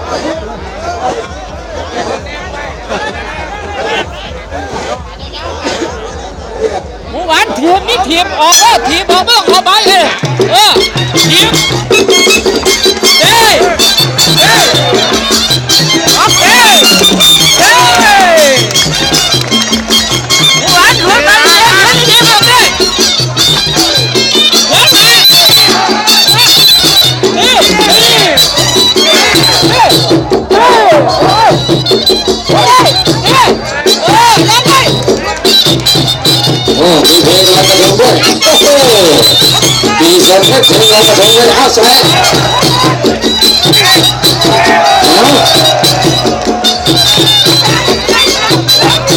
ໝູ່ບ້ານຖີບ ມີຖີບອອກເດີ ຖີບອອກເດີ ເຂົ້າໄປເອີ ເອີ ຖີບ ເອີ ເອີ ເອີ ເອີ ໝູ່ບ້ານ ເອີ ເອີ ເອີ ເອີ ເອີ ໂອ້ ມີເພງລອຍກະທົງດ້ວຍ ໂອ້ໂຫ ມີສອງເພງລອຍກະທົງດ້ວຍ ເອົາ ສະແຫຼງ ເອົາ ເອົາ ເອົາ ເອົາ ເອົາ ເອົາ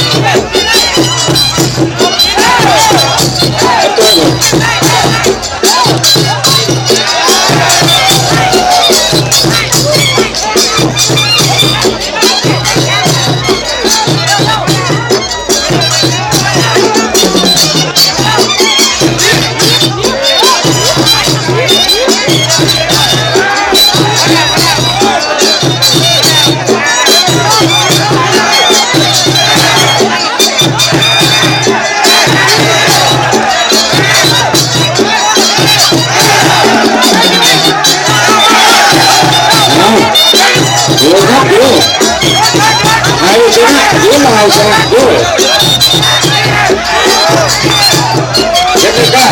ເຮັດໄດ້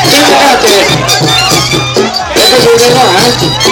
ເຮັດໄດ້ ເຮັດໄດ້ ເຮັດໄດ້ ເນາະ ຮະ.